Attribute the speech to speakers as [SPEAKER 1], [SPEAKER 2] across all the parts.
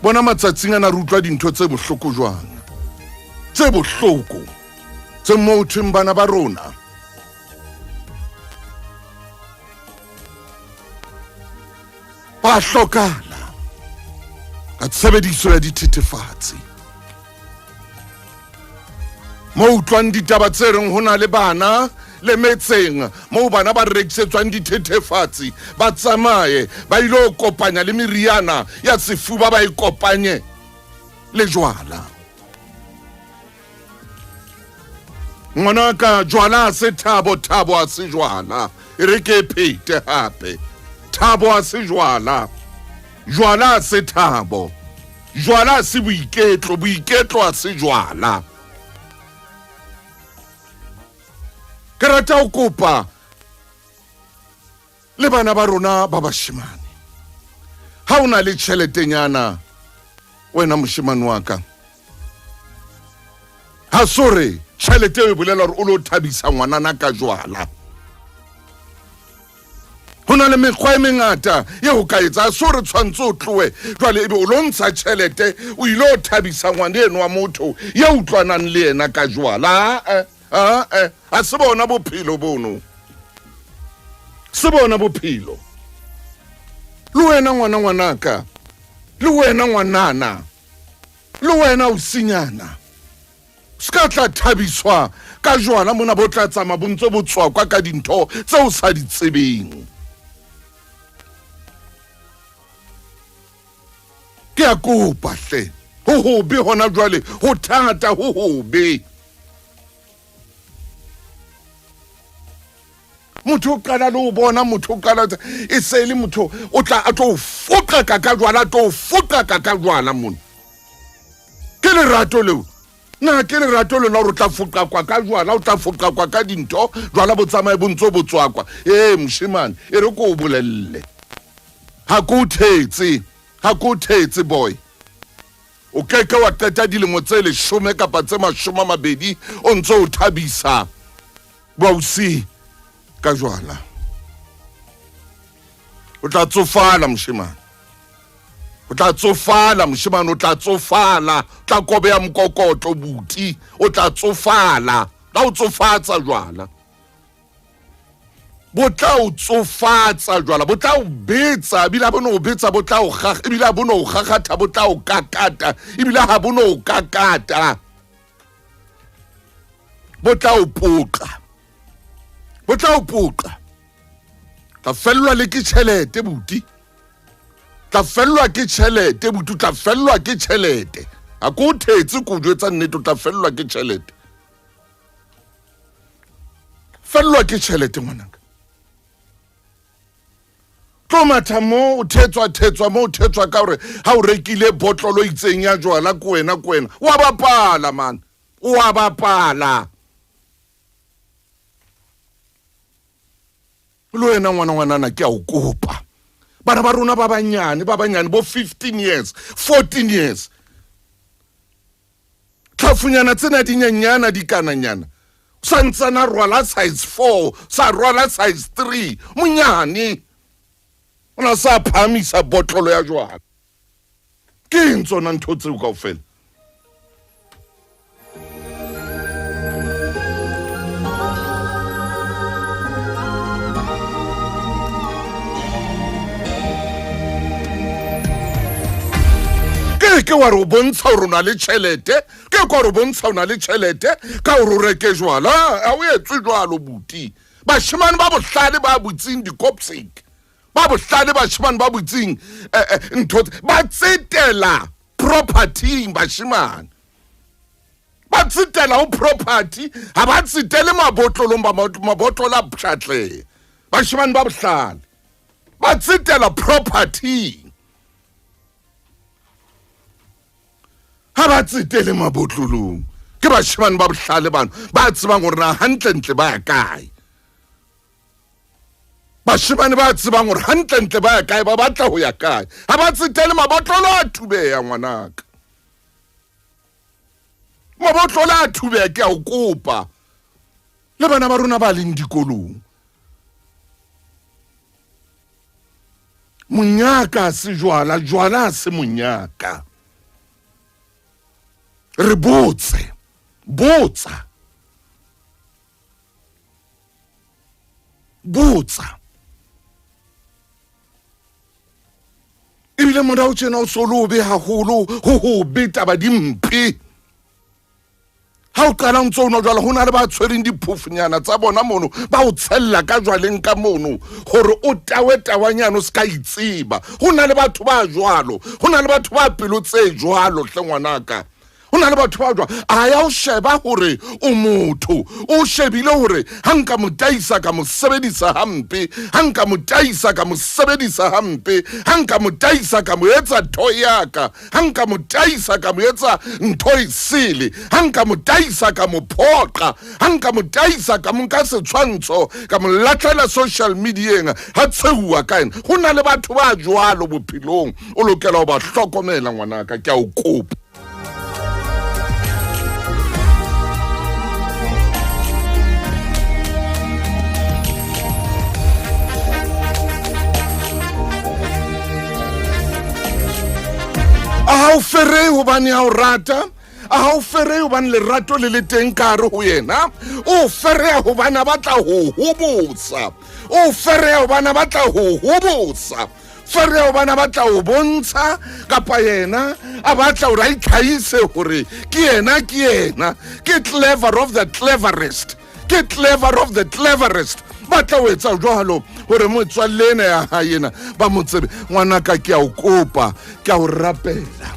[SPEAKER 1] Bona matsatsing ana re utlwa dintho tse bohloko jwang, tse bohloko tse moo thweng bana ba rona ba hlokala ka tshebediso ya dithethefatsi. Mo utlwang ditaba tse reng ho na le bana le metseng moo bana ba rekisetswang dithethefatsi, ba tsamaye ba ile ho kopanya le meriana ya sefuba, ba e kopanye le jwala. Ngwanaka, jwala a se thabo, thabo a se jwala. E re ke e phete hape, thabo a se jwala, jwala a se thabo, jwala a se boiketlo, boiketlo a se jwala. Ke rata ho kopa le bana ba rona ba bashemane, ha o na le tjheletenyana wena moshemane wa ka, ha so re tjhelete e bolela gore o lo thabisa ngwanana ka jwala. Ho na le mekgwa e mengata e ho ka etsa, so re tshwanetse o tlohe jwale ebe o lo ntsha tjhelete o ile o thabisa ngwane eno wa motho ya utlwanang le yena ka jwala. Aa, a se bona bophelo bono, se bona bophelo. Le wena ngwana ngwanaka, le wena ngwanana, le wena o sinyana, se ka tla thabiswa ka jwala mona, bo tla tsamaya bo ntse bo tswakwa ka dintho tse o sa di tsebeng. Ke a kopa hle, ho hobe hona jwale, ho thata, ho hobe. Motho o qala le o bona, motho o qala e se le motho o tla a tlo foqaka ka jwala, a tlo foqaka ka jwala mona. Ke lerato leo na? Ke lerato leo la gore o tla foqakwa ka jwala, o tla foqakwa ka dintho, jwala bo tsamaye bo ntse bo tswakwa? Ee moshemane, e re ko o bolelle, ha ko o thetse, ha ko o thetse boy. O ke ke wa qeta dilemo tse 10 kapa tse 20 o ntse o thabisa bausi ka jwala. O tla tsofala moshemane, o tla tsofala moshemane, o tla tsofala, o tla kobeya mokokotlo buti, o tla tsofala. La o tsofatsa jwala, bo tla o tsofatsa jwala, bo tla o betsa, ebile ha bo no o betsa, bo tla o gaga, ebile ha bo no o gagatha, bo tla o kakata, ebile ha bo no o kakata, bo tla o poqa, bo tla o poqa. Tla fellwa le ke tjhelete buti, tla fellwa ke tjhelete buti, tla fellwa ke tjhelete. A ko o thetse, ko o jwetsa nnete, o tla fellwa ke tjhelete, fellwa ke tjhelete ngwanaka. Tlo matha mo o thetswa, thetswa mo o thetswa ka gore ha o rekile botlolo itseng ya jwala, ko wena, ko wena wa bapala man, wa bapala. Le wena ngwana ngwanana, ke a o kopa, bana ba rona ba banyane, ba banyane bo 15 years, 14 years, tlhafunyana tsena di nyenyana, di kananyana, sa ntsana rwala size 4, sa rwala size 3, monyane o na sa phahamisa botlolo ya jwala. Ke eng tsona ntho tseo kaofela? Ke ke wa re o bontsha gore o na le tšhelete, ke kwa re o bontsha o na le tšhelete ka gore o reke jwala. A o etswe jwalo buti. Bashemane ba bohlale ba butseng dikopsik, ba bohlale bashemane ba butseng ntho, ba tsetela propertyng. Bashemane ba tsetela ho property, ha ba tsetele mabotlolong, ba mabotlolo a pshatlehe. Bashemane ba bohlale ba tsetela propertyng, ha ba tsetele mabotlolong. Ke bashemane ba bohlale bano ba tsebang gore na hantlentle ba ya kae. Bashemane ba tsebang gore hantlentle ba ya kae, ba batla ho ya kae, ha ba tsetele mabotlolo a thubeya. Ngwanaka, mabotlolo a thubeya. Ke a o kopa, le bana ba rona ba leng dikolong, monyaka se jwala, jwala se monyaka. Re botse, botsa, botsa. Ebile morao tjena o so le obe haholo, ho hobe, taba di mpe. Ha o qala o ntso o nwa jwala, ho na le ba tshwereng diphofunyana tsa bona mono, ba o tshella ka jwaleng ka mono hore o tawe tawanyana o se ka itseba. Ho na le batho ba jwalo, ho na le batho ba pelo tse jwalo hle ngwanaka. Ho na le batho ba jwalo, a ya o sheba hore o motho, o shebile hore ha nka mo taisa ka mo sebedisa hampe, ha nka mo taisa ka mo sebedisa hampe, ha nka mo taisa ka mo etsa ntho ya ka, ha nka mo taisa ka mo etsa ntho e sele, ha nka mo taisa ka mo phoqa, ha nka mo taisa ka mo nka setshwantsho ka mo latlhela social medieng, ha tshehuwa ka ena. Ho na le batho ba jwalo bophelong, o lokela ho ba hlokomela ngwanaka, ke a o kopa. A ha o ferei hobane a o rata, a ha o ferei hobane lerato le le teng ka hare ho yena, o fereya hobane a batla ho hobosa, o fereya hobane a batla ho hobosa, fereya hobane a batla ho bontsha kapa yena a batla hore a itlhahise hore ke yena, ke yena, ke clever of the cleverest, ke clever of the cleverest. Ba tla o etsa jwalo hore motswalle ena ya hae ena ba mo tsebe. Ngwanaka, ke a o kopa, ke a o rapela,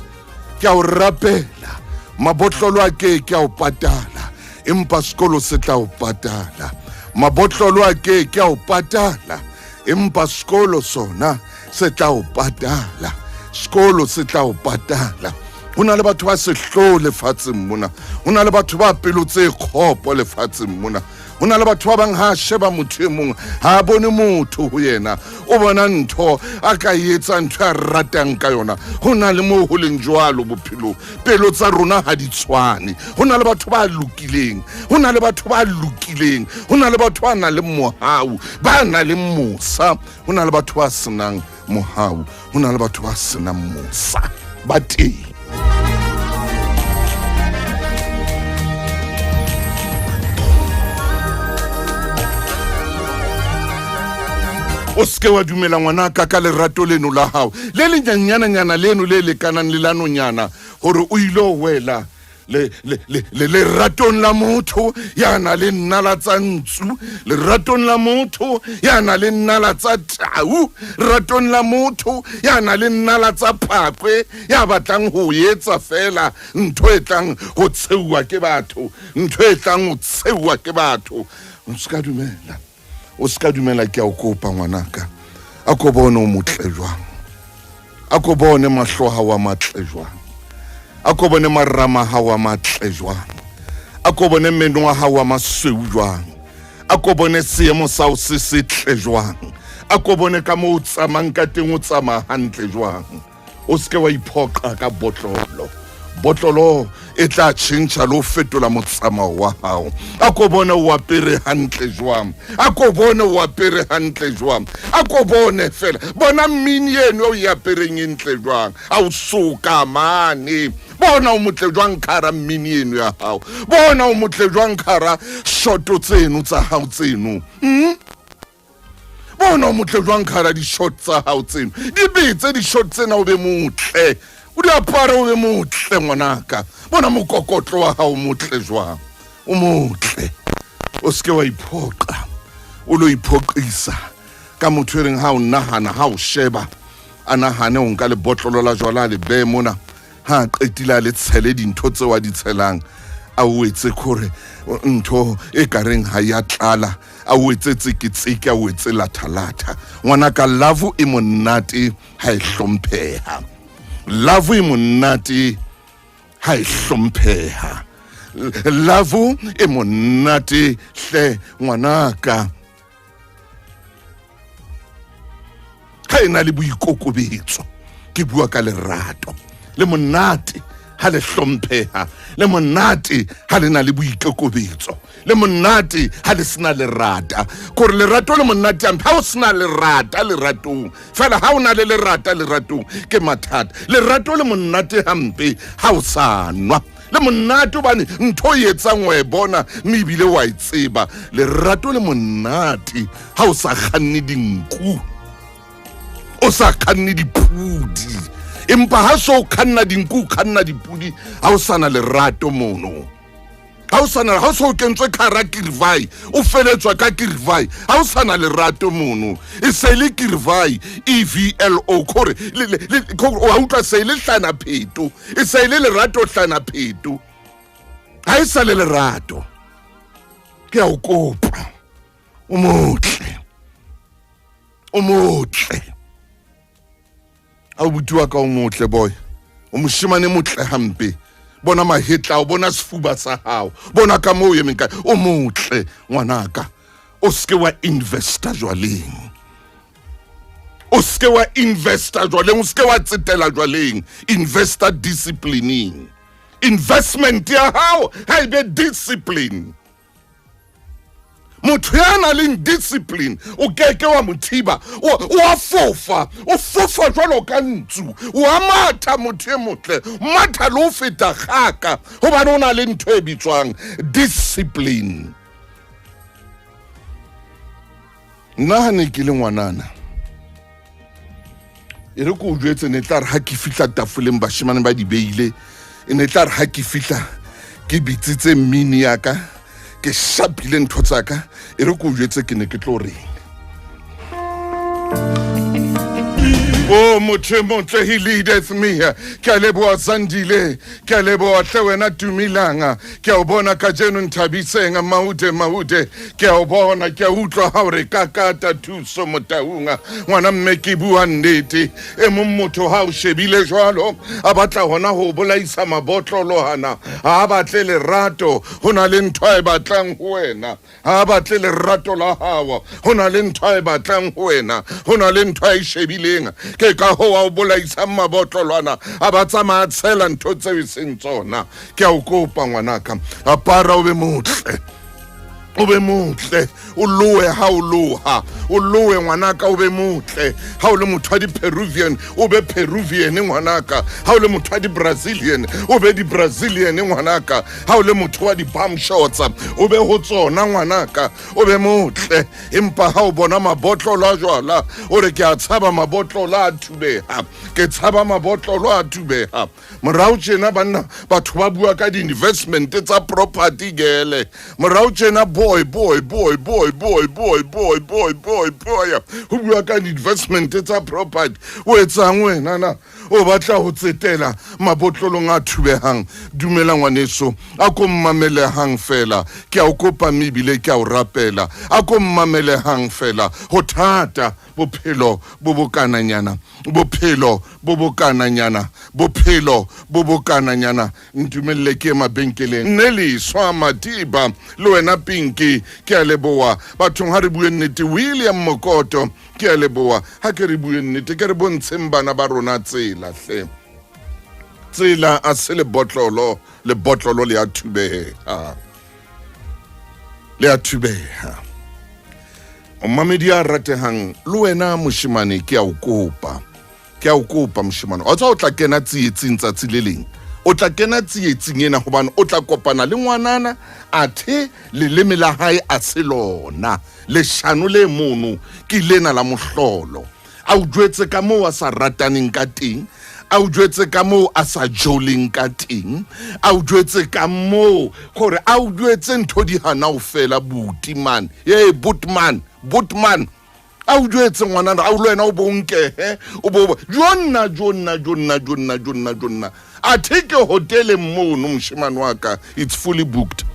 [SPEAKER 1] ke a o rapela, mabotlolo a ke ke a o patala, empa sekolo se tla o patala. Mabotlolo a ke ke a o patala, empa sekolo sona se tla o patala, sekolo se tla o patala. Ho na le batho ba sehloho lefatsheng mona, ho na le batho ba pelo tse kgopo lefatsheng mona, ho na le batho ba bang ha a sheba motho e mong ha a bone motho ho yena, o bona ntho a ka e etsa ntho a ratang ka yona. Ho na le moo ho leng jwalo bophelong, pelo tsa rona ha di tshwane. Ho na le batho ba lokileng, ho na le batho ba lokileng, ho na le batho ba nang le mohau, ba nang le mosa, ho na le batho ba senang mohau, ho na le batho ba senang mosa, ba teng. O seke wa dumela ngwanaka ka lerato leno la hao le lenyanyananyana leno le lekanang le la nonyana gore o ile o wela le le le le leratong la motho ya na le nnala tsa ntsu, leratong la motho ya na le nnala tsa tau, ratong la motho ya na le nnala tsa phakwe, ya batlang ho etsa fela ntho e tlang ho tsheuwa ke batho, ntho e tlang ho tsheuwa ke batho. O se ka dumela, o se ka dumela, ke a o kopa ngwanaka. A ko bone o motle jwang, a ko bone mahlo a hao a matle jwang, a ko bone marama a hao a matle jwang, a ko bone meno a hao a masweu jwang, a ko bone seemo sa o se setle jwang, a ko bone ka moo o tsamayang ka teng, o tsamaya hantle jwang. O seke wa iphoqa ka botlolo, botlolo e tla tjhentjha le ho fetola motsamao wa hao. A ko bone o apere hantle jwang, a ko bone o apere hantle jwang, a ko bone fela, bona mmini eno o e apereng e ntle jwang, a o soka mane, bona o motle jwang ka mmini eno ya hao, bona o motle jwang ka shoto tseno tsa hao tseno, Bona o motle jwang ka di-short tsa hao tseno, di betse di-short tsena o be motle, o di apare o be motle ngwanaka. Bona mokokotlo wa hao motle jwang, o motle. O seke wa iphoqa, o lo iphoqisa ka motho e reng ha o nahana, ha o sheba a nahane o nka lebotlolo la jwala a le behe mona, ha a qetile a le tshele dintho tseo a di tshelang, a o etse kore ntho e kareng ha ya tlala, a o etse tseketseke, a o etse lathalatha. Ngwanaka, love e monate ha e hlompheha, love e monate ha e hlompheha, love e monate hle ngwanaka ha e na le boikokobetso. Ke bua ka lerato le monate ha le hlompheha, le monate ha le na le boikokobetso, le monate ha le sena lerata. Kore lerato le monate hampe ha o sena lerata leratong, fela ha o na le lerata leratong ke mathata. Lerato le monate hampe ha o sa nwa. Le monate hobane ntho e etsang wa e bona mme ebile wa e tseba. Lerato le monate ha o sa kganne dinku, o sa kganne dipudi. Empa ha so o kganna dinku, o kganna dipudi, ha o sana lerato mono. Ha o sana, ha o so o kentswe ka hara kirvai, o feletswa ka kirvai, ha o sana lerato mono. E se le kirvai, E-V-L-O, kore, le, le, le, kore, wa utlwa, se le hlana pheto. E se le lerato hlana pheto. Ha e sa le lerato. Ke a o kopa. O motle. O motle. A o buti wa ka o motle boy. O moshemane motle hampe. Bona mahetla, o bona sefuba sa hao. Bona ka moo o emeng ka. O motle ngwanaka. O seke wa investa jwaleng. O seke wa investa jwaleng, o seke wa tsetela jwaleng. Investa disciplineng. Investment ya hao ha e be discipline. Motho ya nang le discipline o keke wa mo thiba, o a fofa, o fofa jwalo ka ntsu, o a matha. Motho e motle matha le ho feta kgaka hobane o na le ntho e bitswang discipline. Nna ha ne ke le ngwanana, e re ko o jwetse, ne tla re ha ke fihla tafoleng bashemane ba di beile, e ne tla re ha ke fihla ke bitsitse mmini ya ka, ke shapile ntho tsa ka, e re ko o jwetse ke ne ke tlo reng. O motho e motle, he leadeth me. Ke a leboha Zandile, ke a leboha hle wena Tumilanga, ke a o bona kajeno Nthabiseng Maude Maude, ke a o bona, ke a utlwa ha o re kakata thuso Motaunga ngwana mme. Ke bua nnete, e mong motho ha o shebile jwalo a batla hona ho bolaisa mabotlolo, hana ha a batle lerato, ho na le ntho a e batlang ho wena. Ha a batle lerato la hao, ho na le ntho a e batlang ho wena, ho na le ntho a e shebileng. Ke ka hoo a o bolaisang mabotlolwana, a ba tsamaya tshela ntho tseo e seng tsona. Ke a o kopa ngwanaka, apara o be motle, o be motle, o loe ha o loha, o loe ngwanaka, o be motle. Ha o le motho wa di-Peruvian, o be Peruvian ngwanaka. Ha o le motho wa di-Brazilian, o be di-Brazilian ngwanaka. Ha o le motho wa di-bum shorts, o be ho tsona ngwanaka, o be motle. Empa ha o bona mabotlolo a jwala, o re ke a tshaba mabotlolo a thubeha, ke tshaba mabotlolo a thubeha. Morao tjena banna batho ba bua ka di-investment tsa property gele. Morao tjena boy boy boy boy boy boy boy boy boy boy ho bua ka di-investment tsa property. O etsang wena na? O batla ho tsetela mabotlolong a thubehang? Dumela ngwaneso, a ko mmamelehang fela, ke a o kopa mme ebile ke a o rapela, a ko mmamelehang fela. Ho thata bophelo bo bokananyana, bophelo bo bokananyana, bophelo bo bokananyana. Ntumelle ke mabenkeleng nne leswa Madiba le wena Pinki, ke a leboa. Bathong ha re bue nnete. William Mokoto, ke a leboa. Ha ke re bue nnete, ke re bontsheng bana ba rona tsela hle. Tsela a se lebotlolo, lebotlolo le a thubeha, le a thubeha. Momamedi a ratehang, le wena moshemane, ke a o kopa, ke a o kopa moshemane, wa tswa o tla kena tsietsing tsatsi le leng. O tla kena tsietsing ena hobane o tla kopana le ngwanana, athe leleme la hae a se lona. Leshano le mono ke lena la mohlolo. A o jwetse ka moo a sa rataneng ka teng, a o jwetse ka moo a sa joleng ka teng, a o jwetse ka moo gore a o jwetse ntho di hana o fela. Buti man, ee botman, botman, a o jwetse ngwanana, a o le wena o bo nkehe, o bo jonna jonna jonna jonna jonna jonna. Athe ke hoteleng mono moshemane wa ka, it's fully booked.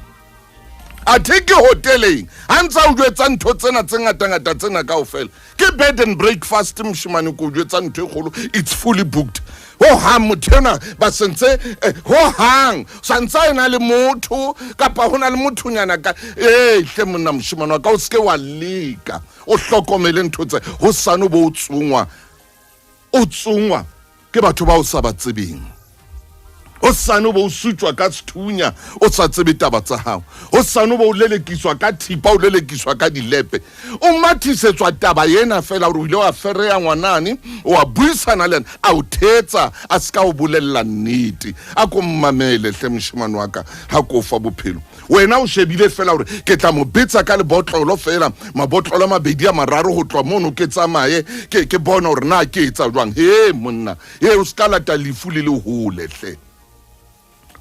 [SPEAKER 1] Athe ke hoteleng ha ntse a o jwetsa ntho tsena tse ngatangata tsena kaofela, ke bed and breakfast moshemane, ko o jwetsa ntho e kgolo, it's fully booked. Ho hang motho ena ba sentse ho hang santse a ena le motho kapa ho na le mothonyana ka ee hle monna moshemane wa ka, o seke wa leka, o hlokomele ntho tse ho sane o bo o tsongwa, o tsongwa ke batho ba o sa ba tsebeng. Hosane o bo o sutjwa ka sethunya o sa tsebe taba tsa hao. Hosane o bo o lelekiswa ka thipa, o lelekiswa ka dilepe. O mathisetswa taba ena fela gore o ile wa fereya ngwanane, wa buisana le yena, a o thetsa, a se ka o bolella nnete. A ko mmamele hle moshemane wa ka, ha ko fa bophelo. Wena o shebile fela gore ke tla mo betsa ka lebotlolo fela, mabotlolo a mabedi a mararo go tloa mono ke tsamaye ke ke bone gore na ke etsa jwang. He monna, He o ska lata lefu le le hole hle.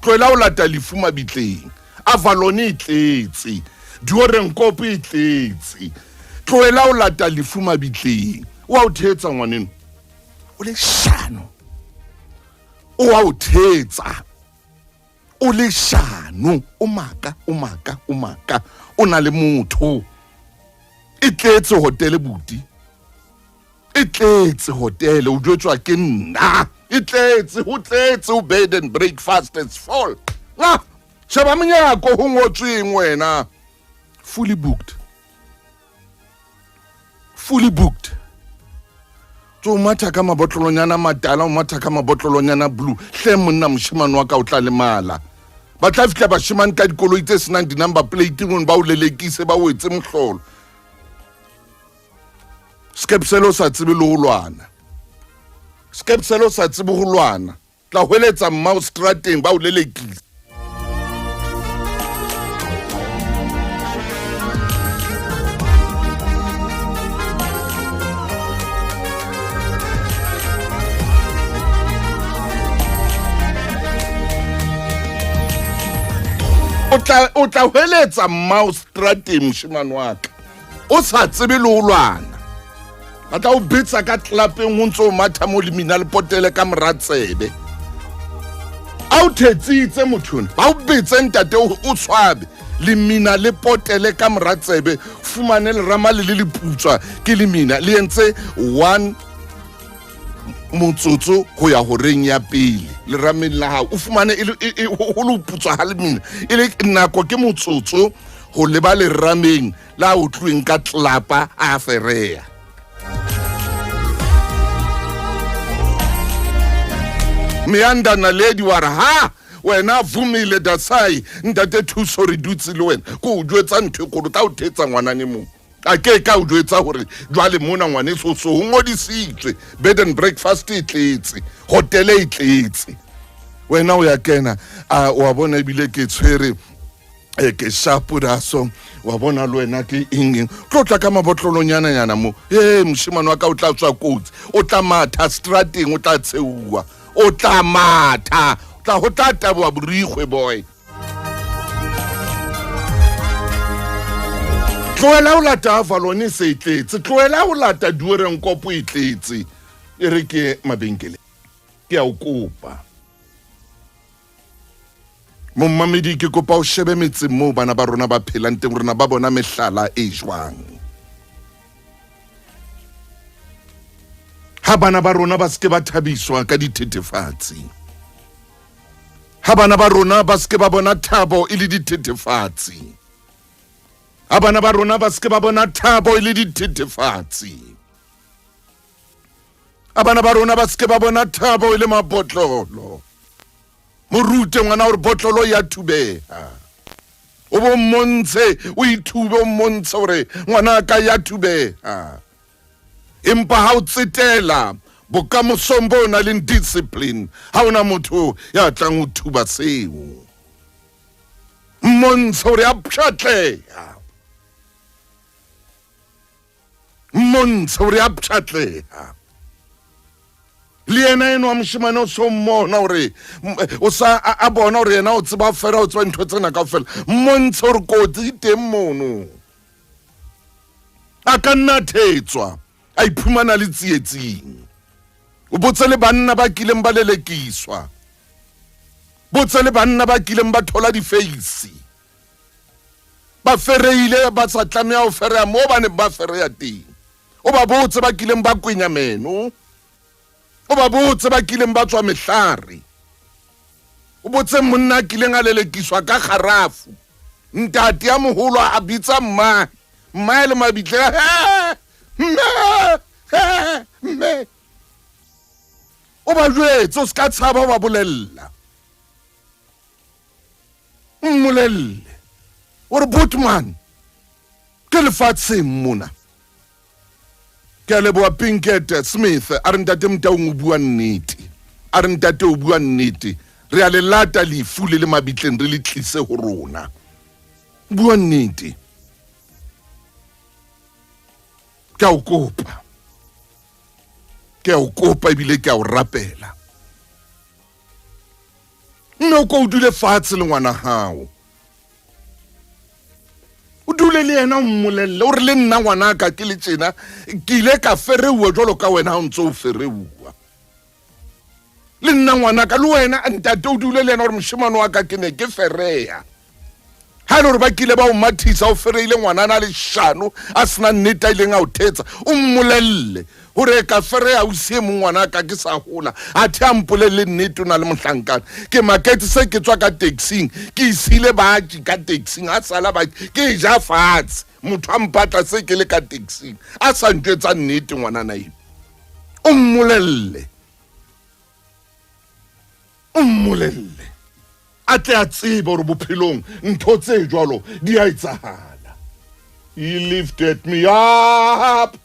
[SPEAKER 1] Tlohela o lata lefu mabitleng. Avalon e tletse. Diorenkopo e tletse. Tlohela o lata lefu mabitleng. O a o thetsa ngwaneno. O leshano. O a o thetsa. O leshano. O maka, o maka, o maka. O na le motho. E tletse hotele buti. E tletse hotele o jwetswa ke nna e tletse ho tletse o bed and breakfast is full. Ah, sheba monyako ho ngotsweng wena, fully booked, fully booked. Tso o matha ka mabotlolonyana matala, o matha ka mabotlolonyana blue. Hle monna, moshemane wa ka, o tla lemala. Ba tla fihla bashemane ka dikoloi tse senang di-number plate mono, ba o lelekise, ba o etse mohlolo. Skepsele o sa tsebe le ho lwana, skepsele o sa tsebe ho lwana, tla hweletsa mmao strateng ba o lelekile. O tla hweletsa mmao strateng, moshemane wa ka, o sa tsebe le ho lwana. Ba tla o betsa ka tlelapeng ho ntse o matha mo le mina le potele ka mora tsebe. A o thetsitse mothone, ba o betse ntate o tshwabe le mina le potele ka mora tsebe, fumane lerama le le leputswa ke le mina le entse one motsotso go ya horeng ya pele lerameng la gago, o fumane go le putswa ga lemina e le nako ke motsotso go leba lerameng la utlweng ka tlelapa a fereya. Meanda Naledi wa re ha wena Vumile Dasai ntate Thuso re dutse le wena ko o jwetsa ntho e kgolo, tla o thetsa ngwanane mong a ke ka o jwetsa gore jwale mona ngwaneso so ho ngodisitswe bed and breakfast e tletse, hotele e tletse, wena o ya kena a wa bona ebile ke tshwere e ke shapodaso wa bona le wena ke eng eng tlo tla ka mabotlolonyananyana mo. Ee moshemane wa ka, o tla tswa kotsi, o tla matha strateng, o tla tsheuwa, o tla matha tla go tla taboa borikgwe boy. Tlohela ho lata Avalon e se e tletse, tlohela ho lata Duerenkopo e tletse. E re ke mabenkele, ke a o kopa mommamedi, ke kopa o shebe metseng moo bana ba rona ba phelang teng, rona ba bona mehlala e jwang. Ha bana ba rona ba seke ba thabiswa ka dithethefatsi, ha bana ba rona ba seke ba bona thabo e le dithethefatsi, ha bana ba rona ba seke ba bona thabo e le dithethefatsi, a bana ba rona ba seke ba bona thabo e le mabotlolo. Mo rute ngwana gore botlolo ya thubega, o bo mmontshe, o ithube, o mmontshe gore ngwana ka ya thubega. Empa ha o tsetela bokamosong bo na leng discipline, ha ona motho ya tlang ho thuba seo. Mmontshe gore ya pshatleha, mmontshe gore ya pshatleha. Le yena eno wa moshemane o so mmona gore o sa a bona gore yena o tseba fela, o tseba ntho tsena ka fela. Mmontshe gore kotsi e teng mono, a ka nna thetswa a iphumana le tsietsing. O botse le banna ba kileng ba lelekiswa, botse le banna ba kileng ba thola difeisi, ba fereile ba sa tlameha ho fereya moo ba neng ba fereya teng. O ba botse ba kileng ba kwenya meno, o ba botse ba kileng ba tswa mehlare, o botse monna a kileng a lelekiswa ka kgarafu, ntate ya moholo a bitsa mmae, mmae le mabitleng, mme mme. O ba jwetse, o se ka tshaba ho ba bolella. Mmolelle o re botman ke lefatsheng mona. Ke a leboha Pinkett Smith a re ntate Motaung o bua nnete. A re ntate o bua nnete. Re a le lata lefu le le mabitleng re le tlise ho rona. Bua nnete. Ke a o kopa. Ke a o kopa ebile ke a o rapela. Mme o ko o dule fatshe le ngwana hao. O dule le yena o mmolelle o re le nna ngwanaka ke le tjena ke ile ka fereuwa jwalo ka wena ha o ntse o fereuwa. Le nna ngwanaka le wena ntate o dule le yena gore moshemane wa ka ke ne ke fereya. Ha e le gore ba kile ba o mathisa o fereile ngwanana a leshano a sena nnete a ileng a o thetsa o mmolelle gore e ka fereya o sie mong ngwanaka ke sa gola a the a mpolelle nnete o na le mohlankana. Ke maketse se ke tswa ka taxing ke isile baji ka taxing a sala baji ke e ja fatshe motho a mpatla se ke le ka taxing a sa ntjwetsa nnete ngwanana eo. O mmolelle. O mmolelle a tle a tsebe gore bophelong ntho tse jwalo di a etsahala. He lifted me up.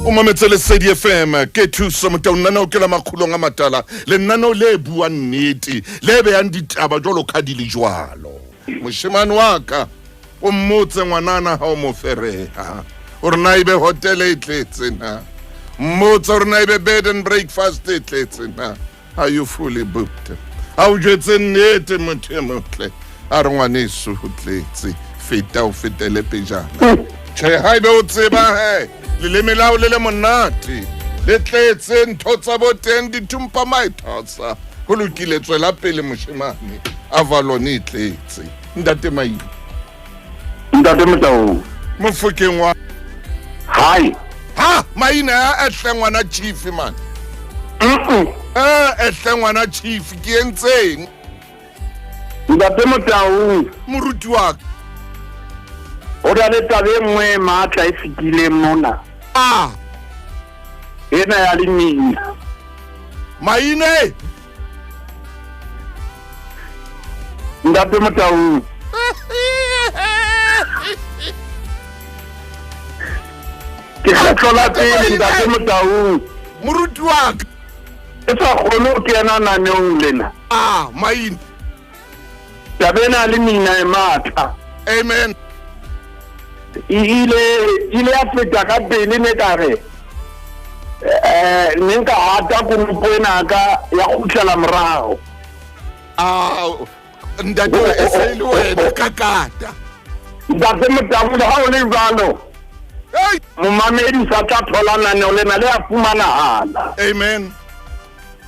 [SPEAKER 1] O mametse Lesedi FM ke thuso motao lenaneo ke la makgulong a matala lenaneo le buang nnete le beyang ditaba jwalo ka di le jwalo. Moshemane wa ka o mmotse ngwanana ha o mo fereha gore na ebe hotele e tletse na, mmotse gore na ebe bed and breakfast e tletse na. Are you fully booked? A o jwetse nnete motho e motle a re ngwaneso ho tletse feta o fetele pejana. Tjhe ha ebe o tseba he leleme la o le le monate le tletse ntho tsa bo teng dithumpa maethosa ho lokile tswela pele moshemane Avalon e tletse. Ntate Maine.
[SPEAKER 2] Ntate Motaung.
[SPEAKER 1] Mofokeng wa
[SPEAKER 2] Hi.
[SPEAKER 1] Ha Maine a ehle ngwana chief man. Ehle ngwana chief ke entseng?
[SPEAKER 2] Ntate Motaung.
[SPEAKER 1] Moruti wa ka.
[SPEAKER 2] Ho na le taba e nngwe e matla e fetileng mona.
[SPEAKER 1] Ah.
[SPEAKER 2] Ena ya lemina.
[SPEAKER 1] Maine.
[SPEAKER 2] Ntate Motaung. Ke kgetlo la pele Ntate Motaung.
[SPEAKER 1] Moruti wa ka.
[SPEAKER 2] Ke sa kgone ho kena naneong lena.
[SPEAKER 1] Ah, Maine.
[SPEAKER 2] Taba ena le mina e matla.
[SPEAKER 1] Amen.
[SPEAKER 2] E ile ile ya feta ka pele ne ka re eh ne nka hata konopo ena ka ya kgutlela morao.
[SPEAKER 1] Ah, ntate e se le wena ka kata.
[SPEAKER 2] Ntate Motaung ha o le jwalo.
[SPEAKER 1] Hey!
[SPEAKER 2] Momamedi sa tla thola naneo lena le a fumanahala.
[SPEAKER 1] Amen.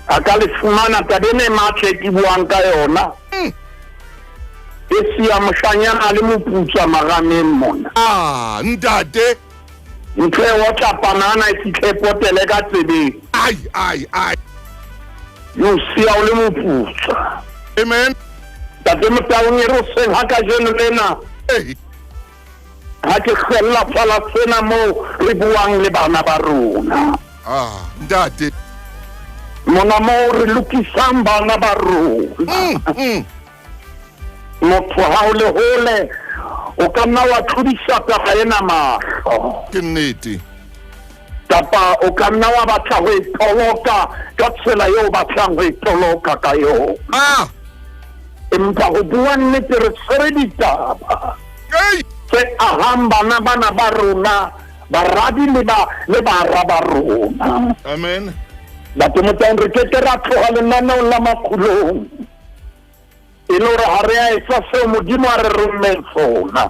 [SPEAKER 2] A ka le fumana taba ena e matla e ke buang ka yona. E siya moshanyana le moputswa marameng mona.
[SPEAKER 1] Ah, ntate.
[SPEAKER 2] Ntho e otla panana e fitlhe potele ka tsebeng.
[SPEAKER 1] Ai, ai, ai.
[SPEAKER 2] Yo siya o le moputswa.
[SPEAKER 1] Amen.
[SPEAKER 2] Ntate Motaung e re o seng ha kajeno lena.
[SPEAKER 1] Hey.
[SPEAKER 2] Ha ke hlwella fala sena moo re buang le bana ba rona.
[SPEAKER 1] Ah, ntate.
[SPEAKER 2] Mona moo re lokisang bana ba rona. Motho ha o le hole o ka nna wa tlodisa taba ena mahlo.
[SPEAKER 1] Ke nnete.
[SPEAKER 2] Kapa o ka nna wa batla ho e toloka ka tsela eo o batlang ho e toloka ka yona.
[SPEAKER 1] Ah.
[SPEAKER 2] Empa ho bua nnete re tshwere ditaba
[SPEAKER 1] Hey!
[SPEAKER 2] tse ahang bana bana ba rona, baradi le ba le bara ba rona.
[SPEAKER 1] Amen.
[SPEAKER 2] Ntate Motaung re ke ke ra tloha lenaneong la makgulong e le hore ha re a etsa seo Modimo a re rommeng sona.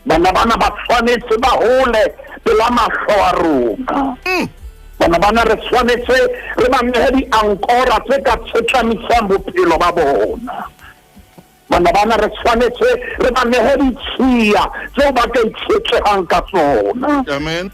[SPEAKER 2] Bana bana ba tshwanetse ba hole pela mahlo a rona. Bana bana re tshwanetse re ba nehe diankora tse ka tshetlamisang bophelo ba bona. Bana bana re tshwanetse re ba nehe ditshiya tseo ba ka itshetlehang ka tsona.
[SPEAKER 1] Amen.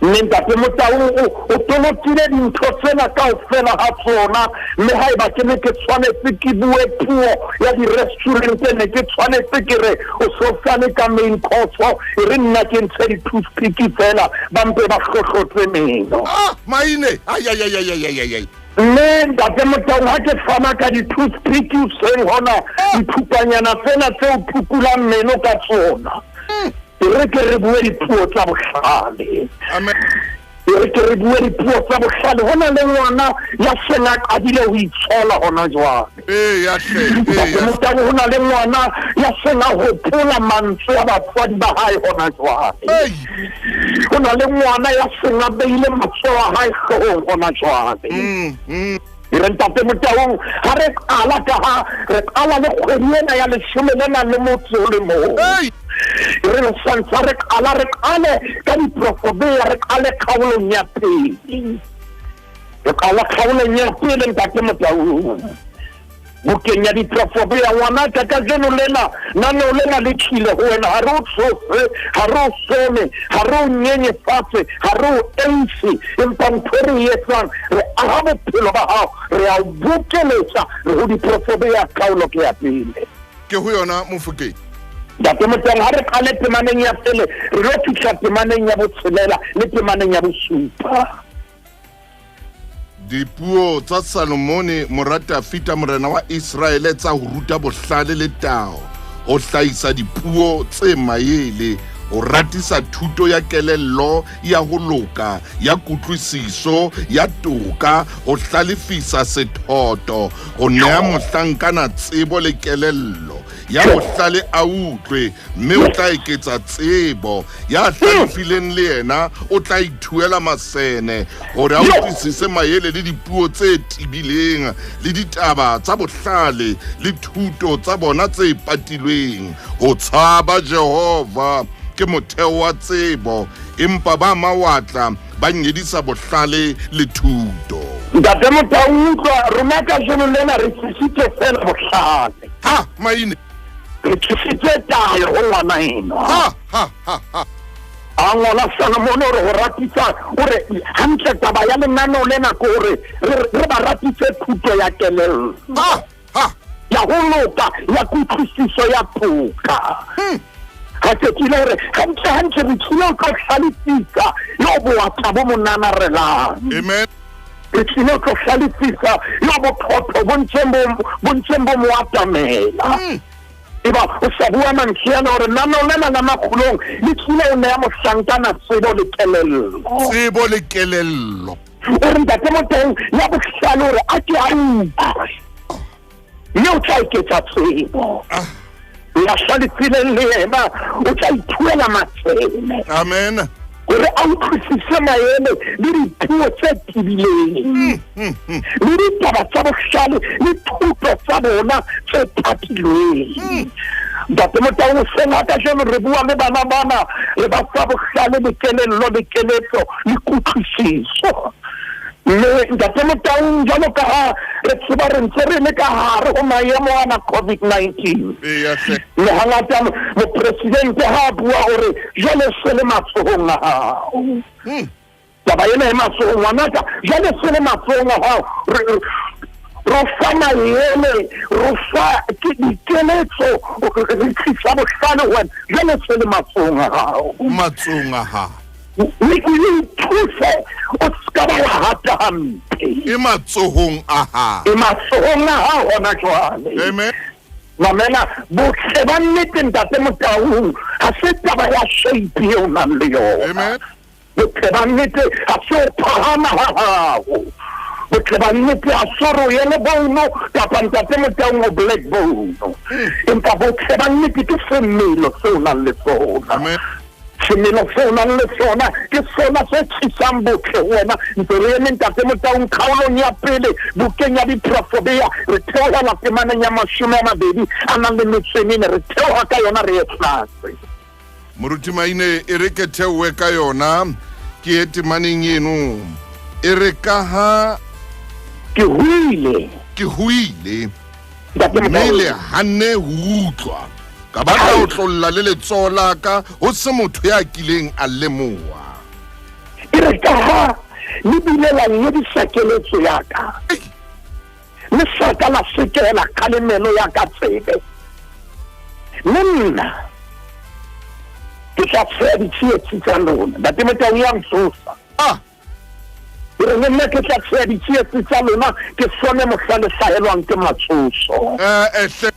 [SPEAKER 2] Mme Ntate Motaung o tolokile dintho tsena kaofela ha tsona, mme haeba ke ne ke tshwanetse ke bue puo ya di-restaurant ne ke tshwanetse ke re o so fane ka main course, e re nna ke ntshe di-toothpick fela ba mpe ba hlohlotse meno.
[SPEAKER 1] Ah, maine. Ai ai ai ai ai ai ai.
[SPEAKER 2] Mme Ntate Motaung, ha ke fana ka di-toothpick hoseng hona, dithupanyana tsena tse o phukulang meno ka tsona, e re ke re bue dipuo tsa bohlale.
[SPEAKER 1] Amen.
[SPEAKER 2] E re ke re bue dipuo tsa bohlale. Ho na le ngwana ya seng a qadile ho itshola hona jwale.
[SPEAKER 1] Eya hle,
[SPEAKER 2] Ntate
[SPEAKER 1] eya.
[SPEAKER 2] Motaung, ho na le ngwana ya seng a hopola mantswe a batswadi ba hae hona jwale.
[SPEAKER 1] Ei.
[SPEAKER 2] Ho na le ngwana ya seng a beile matsoho a hae hloohong hona jwale. E re Ntate Motaung, ha re qala ka ha re qala le kgwedi ena ya leshome le nang le motso o le mong.
[SPEAKER 1] Ei.
[SPEAKER 2] E re re santsa re qala, re qale ka diprofobea, re qale kgaolong ya pele. Re qala kgaolong ya pele, Ntate Motaung. Bukeng ya diprofobea, ngwanaka, kajeno lena, naneo lena le tlile ho wena. Ha re o tshose, ha re o some, ha re o nyenyefatse, ha re o eise, empa ntho e re e etsang, re aha bophelo ba hao, re a o bokeletsa, re ho diprofobea, kgaolo ke ya pele.
[SPEAKER 1] Ke ho yona, Mofokeng.
[SPEAKER 2] Ntate Motaung, ha re qale temaneng ya pele, re lo fihla temaneng ya botshelela le temaneng ya bosupa.
[SPEAKER 1] Dipuo tsa Salomone mora Dafida morena wa Iseraele tsa ho ruta bohlale le tao, ho hlahisa dipuo tse maele, ho ratisa thuto ya kelello ya ho loka, ya kutlwisiso, ya toka, ho hlalefisa sethoto, ho nea mohlankana tsebo le kelello, ya bohlale a utlwe, mme o tla eketsa tsebo. Ya hlalefileng le yena o tla ithuela masene, hore a utlwisise maele le dipuo tse tebileng, le ditaba tsa bohlale le thuto tsa bona tse patilweng. Ho tshaba Jehova ke motheo wa tsebo, empa ba mawatla ba nyedisa bohlale le thuto.
[SPEAKER 2] Ntate Motaung, utlwa, rona kajeno lena re tlisitse fela bohlale.
[SPEAKER 1] Ha, maine.
[SPEAKER 2] Re tlisitse tayo ho ngwana enwa.
[SPEAKER 1] Ha, ha, ha, ha.
[SPEAKER 2] A ngola Solomon o re ho ratisa, o re hantle taba ya lenaneo lena ke hore re ba ratise thuto ya kelello.
[SPEAKER 1] Ha, ha.
[SPEAKER 2] Ya ho loka, ya kutlwisiso ya toka. Ha ke tlile hore hantle hantle re tlile ho tlo hlalefisa yo boatla bo mo nanarelang.
[SPEAKER 1] Amen.
[SPEAKER 2] Re tlile ho tlo hlalefisa yo bophotho bo ntseng bo mo atamela. Eba o sa bua mantswe ana hore naneo lena la makgulong le tlile ho neha mohlankana tsebo le kelello.
[SPEAKER 1] Tsebo le kelello.
[SPEAKER 2] O re Ntate Motaung ya bohlale hore a ke a utlwe, mme o tla eketsa tsebo. Ya hlalefileng le yena o tla ithuela matsele.
[SPEAKER 1] Amen.
[SPEAKER 2] Hore a utlwisise maele le dipuo tse tebileng. Le ditaba tsa bohlale le thuto tsa bona tse patilweng. Ntate Motaung, hoseng ha kajeno re bua le bana bana, re ba fa bohlale le kelello le keletso le kutlwisiso. Mme Ntate Motaung, jwalo ka ha re tseba re ntse re le ka hare ho maemo ana COVID-19.
[SPEAKER 1] Eya hle.
[SPEAKER 2] Le hangata mopresidente ha a bua hore jwale se le matsohong a hao. Taba ena e matsohong, ngwanaka, jwale se le matsohong a hao. Re fa maele, re fa dikeletso, re tlisa bohlale ho wena, jwale se le matsohong a hao.
[SPEAKER 1] Matsohong a hao.
[SPEAKER 2] O ithuse, o ska ba wa hata hampe.
[SPEAKER 1] E matsohong a hao.
[SPEAKER 2] E matsohong a hao hona jwale.
[SPEAKER 1] Amen.
[SPEAKER 2] Mamela, botle ba nnete Ntate Motaung, ha se taba ya shape eo o nang le yona.
[SPEAKER 1] Amen.
[SPEAKER 2] Botle ba nnete ha se ho phahama ha hao. Botle ba nnete ha se hore o yellow bone kapa Ntate Motaung o black bone. Empa botle ba nnete ke semelo seo o nang le sona.
[SPEAKER 1] Amen.
[SPEAKER 2] Semelo seo o nang le sona ke sona se tlisang botle ho wena. Ntse re eme Ntate Motaung kgaolong ya pele bukeng ya diprofobea, re theohela temaneng ya 20 a nang le metso e mene, re theoha ka yona re ye tlase.
[SPEAKER 1] Moruti Maine, e re ke theohe ka yona ke ye temaneng eno. E re ka ha
[SPEAKER 2] Ke hoile.
[SPEAKER 1] Ke hoile.
[SPEAKER 2] Ntate
[SPEAKER 1] Mme
[SPEAKER 2] Motaung.
[SPEAKER 1] le hanne ho utlwa. Ka ba ka otlolla le letsoho la ka, ho se motho ya kileng a lemoha.
[SPEAKER 2] E re ka ha le bile la nyedisa keletso ya ka.
[SPEAKER 1] Ei.
[SPEAKER 2] Le sa ka la sekela kgalemelo ya ka tsebe. Le nna ke tla tsheha ditsietsi tsa lona. Ntate Motaung ya ntsosa. E O re le nna ke tla tsheha ditsietsi tsa lona, ke sone mohla le hlahelwang ke matsoso.
[SPEAKER 1] Eh,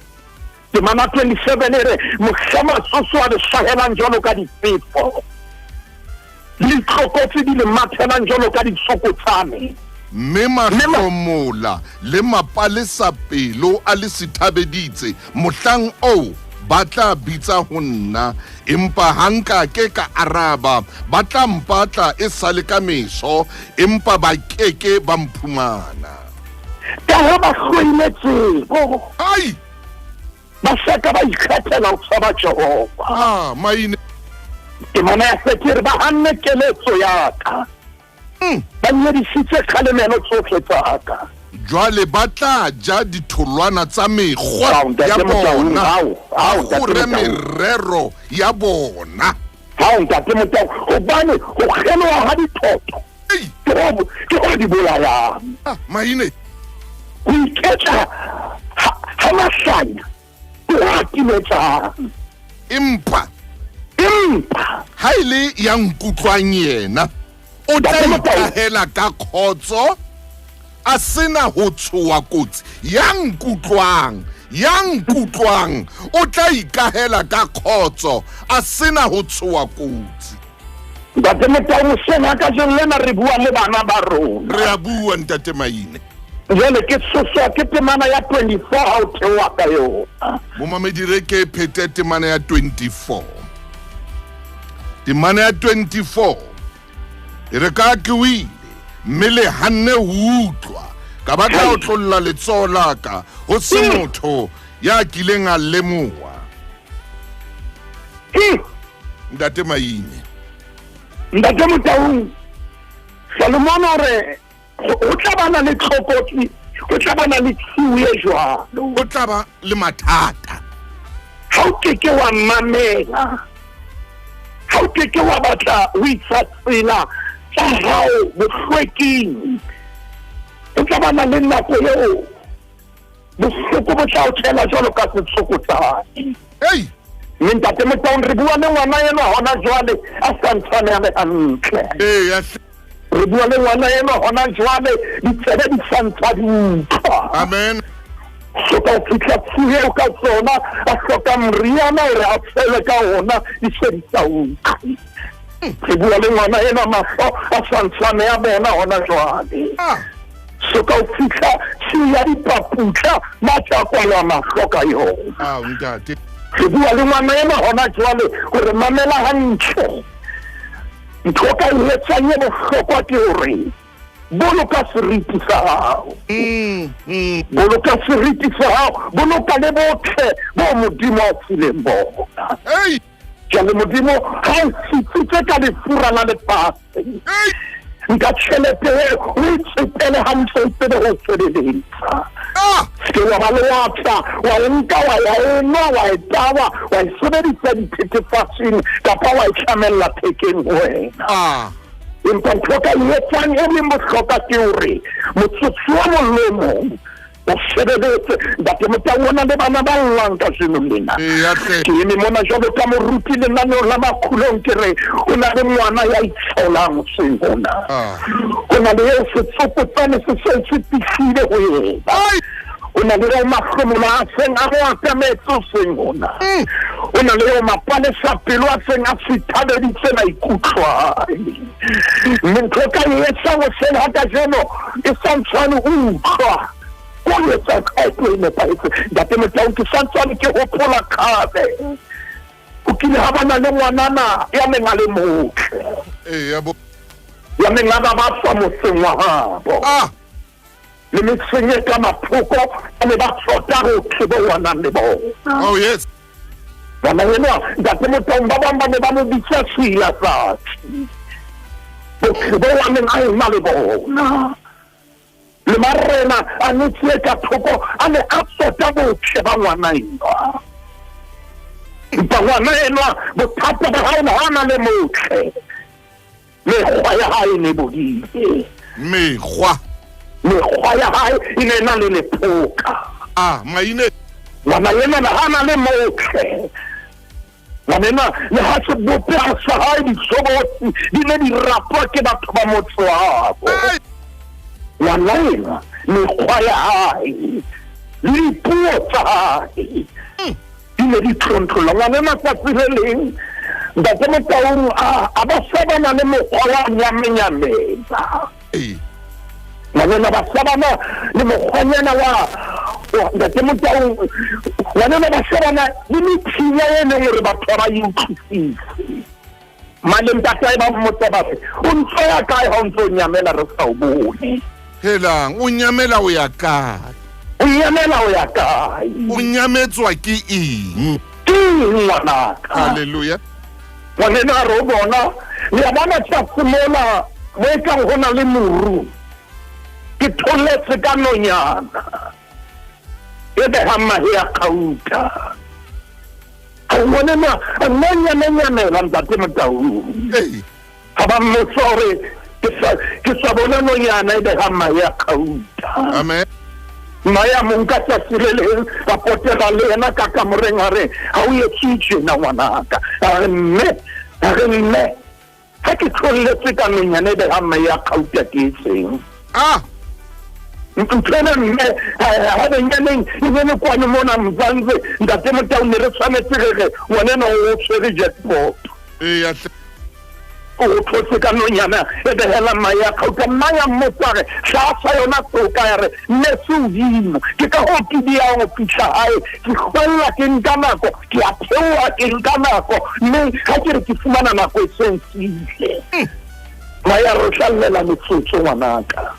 [SPEAKER 2] Temana 27 e re, Mohla matsoso a le hlahelang jwalo ka difefo, le ditlokotsi di le mathelang jwalo ka ditsokotsane.
[SPEAKER 1] Mme mahlomola le mapalesapelo a le sithabeditse, mohlang oo ba tla bitsa ho nna, empa ha nka ke ka araba, ba tla mpatla e sa le ka meso, empa ba ke ke ba mphumana.
[SPEAKER 2] Ka ha ba hloile tsebo.
[SPEAKER 1] Ai!
[SPEAKER 2] Ba sa ka ba ikgethela ho tshaba Jehova.
[SPEAKER 1] Ah, maine.
[SPEAKER 2] Temana ya se ke re ba hanne keletso ya ka. Ba nyedisitse kgalemelo tsohle tsa ka.
[SPEAKER 1] Jwale ba tla ja ditholwana tsa mekgwa ya bona, ba kgore merero ya bona.
[SPEAKER 2] Hao, Ntate Motau, hobane ho kgeloha ha dithoto ke ho di bolayang.
[SPEAKER 1] Ah, maine.
[SPEAKER 2] Ho iketla ha mahlanya ke ho a timetsang.
[SPEAKER 1] Empa
[SPEAKER 2] Empa
[SPEAKER 1] ha e le ya nkutlwang yena, o tla
[SPEAKER 2] Ntate Motau.
[SPEAKER 1] ikahela ka khotso, a sena ho tshoha kotsi. Ya nkutlwang, ya nkutlwang, o tla ikahela ka khotso, a sena ho tshoha kotsi.
[SPEAKER 2] Ntate Motau, moseng ha kajeno lena re bua le bana ba rona.
[SPEAKER 1] Re a bua, Ntate Maine.
[SPEAKER 2] Jwale ke tshoswa ke temana ya 24 ha o theoha ka yona.
[SPEAKER 1] Momamedi re ke phete temana ya 24. Temana ya 24 e re ka ke o ile mme le hanne ho utlwa, ka ba ka otlolla letsoho la ka ho se motho ya kileng a lemoha. Ntate Maine.
[SPEAKER 2] Ntate Motaung, Solomon o re ho tla bana le tlokotsi, ho tla bana le tshiu e jwalo.
[SPEAKER 1] Ho tla ba le mathata.
[SPEAKER 2] Ha o ke ke wa mamela, ha o ke ke wa batla ho isa tsela tsa hao bohlweking, ho tla bana le nako eo bohloko bo tla o tlela jwalo ka setsokotsane.
[SPEAKER 1] Ei!
[SPEAKER 2] Mme Ntate Motaung, re bua le ngwana enwa hona jwale a sa ntshwane a le hantle.
[SPEAKER 1] Ee,
[SPEAKER 2] Re bua le ngwana enwa hona jwale ditsebe di sa ntshwa di utlwa.
[SPEAKER 1] Amen.
[SPEAKER 2] Hloka ho fihla tshiu eo ka tsona a hloka moriana hore a tshele ka ona di se di sa utlwe. Re bua le ngwana enwa mahlo a sa ntshwane a bona hona jwale.
[SPEAKER 1] Ah.
[SPEAKER 2] Soka o fihla tshiu ya dipaputla ba tla kwalwa mahlo ka yona.
[SPEAKER 1] Ao, ntate.
[SPEAKER 2] Re bua le ngwana enwa hona jwale hore mamela hantle. Ntho o ka e etsang e bohlokwa ke hore boloka seriti sa hao. Boloka seriti sa hao, boloka le botle bo Modimo a o fileng bona.
[SPEAKER 1] Ei!
[SPEAKER 2] Jwale Modimo ha o sitsitse ka lefura la lefatshe,
[SPEAKER 1] Ei!
[SPEAKER 2] nka tjhelete eo o e tsetele hantle o tsebe ho sebeletsa.
[SPEAKER 1] Ah!
[SPEAKER 2] Se ke wa ba lewatla, wa e nka wa ya e nwa, wa e tawa, wa e sebedisa dithethefatsing kapa wa e tlamella thekeng ho wena.
[SPEAKER 1] Ah!
[SPEAKER 2] Empa ntho o ka e etsang e leng bohlokwa ke hore motsotso o mong le o mong o sebeletse. Ntate Motau, o na le bana ba llang kajeno lena.
[SPEAKER 1] Eya hle.
[SPEAKER 2] Ke eme mona jwalo ka moruti lenaneong la Makgulong, ke re ho na le ngwana ya itsholang hoseng hona.
[SPEAKER 1] Ah.
[SPEAKER 2] Ho na le eo setsokotsane se seng se fihlile ho yena.
[SPEAKER 1] Ai!
[SPEAKER 2] Ho na le eo mahlomola a seng a mo atametse hoseng hona. Ho na le eo mapalesa pelo a seng a sithabeditse maikutlo a hae. Mme ntho e ka e etsang hoseng ha kajeno e santsane o utlwa ko etsa qeto e nepahetseng. Ntate Motau, ke santsane ke hopola kgale ho kile ha bana le ngwanana ya neng a le motle.
[SPEAKER 1] Eya bo.
[SPEAKER 2] Ya neng a ba ba tswa motseng wa habo.
[SPEAKER 1] Ah!
[SPEAKER 2] Le metseng e ka mathoko ba ne ba tsota botle bo a nang le bona.
[SPEAKER 1] Oh yes.
[SPEAKER 2] Ngwana enwa Ntate Motaung, ba bang ba ne ba mo bitsa Seilatsatsi. Botle bo a neng a ena le bona. Le marena a metse e ka thoko a ne a tsota botle ba ngwana enwa. Empa ngwana enwa bothata ba hae ha na le motle. Mekgwa ya hae e ne bodile.
[SPEAKER 1] Mekgwa.
[SPEAKER 2] Mekgwa ya hae e ne na le lephoka.
[SPEAKER 1] Ah, maine.
[SPEAKER 2] Ngwana enwa ha na le motle. Ngwana enwa le ha sebopeho sa hae ditshobotsi di ne di ratwa ke batho ba motse wa habo.
[SPEAKER 1] Ei!
[SPEAKER 2] Ngwana enwa mekgwa ya hae le dipuo tsa hae di ne di tlontlolla ngwana enwa. Tsatsi le leng, Ntate Motaung, a ba shebana le mokgwa wa nyamenyamela. Ngwanena ba shebana le mokgwanyana wa Ntate Motaung. Ngwanena ba shebana le methinya e leng gore batho ba e utlwisise. Male ntatae ba mmotsa ba re, o ntso ya kae ha o ntso o nyamela re sa o bone?
[SPEAKER 1] Helang, o nyamela o ya kae?
[SPEAKER 2] O nyamela o ya kae?
[SPEAKER 1] O nyametswa ke eng?
[SPEAKER 2] Ke eng, ngwanaka?
[SPEAKER 1] Halleluja.
[SPEAKER 2] Ngwaneno a re o bona, le a bona tlase mola mo e kang go na le moru, ke tholetse ka nonyana e behang mahe a kgauta. Ngwaneno a nna nyamenyamela, Ntate Motaung. Ga ba mmotsa gore ke sa bona nonyana e behang mahe a kgauta.
[SPEAKER 1] Amen.
[SPEAKER 2] Mma ya mo nka tsatsi le leng, a potela le yena ka kamoreng, a re, ga o etse tjena, ngwanaka. A re, mme, a re, mme, ga ke tlholletse ka nonyana e behang mahe a kgauta, ke etseng? Ntho ena, mme, ga benyaneng e bene kwano mona Mzansi, Ntate Motau, ne re tshwanetse re re ngwanena o tshwere jackpot.
[SPEAKER 1] Eya hle.
[SPEAKER 2] O thotse ka nonyana e behelang mae a kgauta. Mma ya mmotsa re tlasa yona soka, ya re, mme se hodimo, ke ka hoo ke diang ho fihla hae, ke hlwella, ke nka nako, ke a theoha, ke nka nako, mme ha ke re ke fumana nako e seng fihle. Mma ya re o tla llela metsotso, ngwanaka.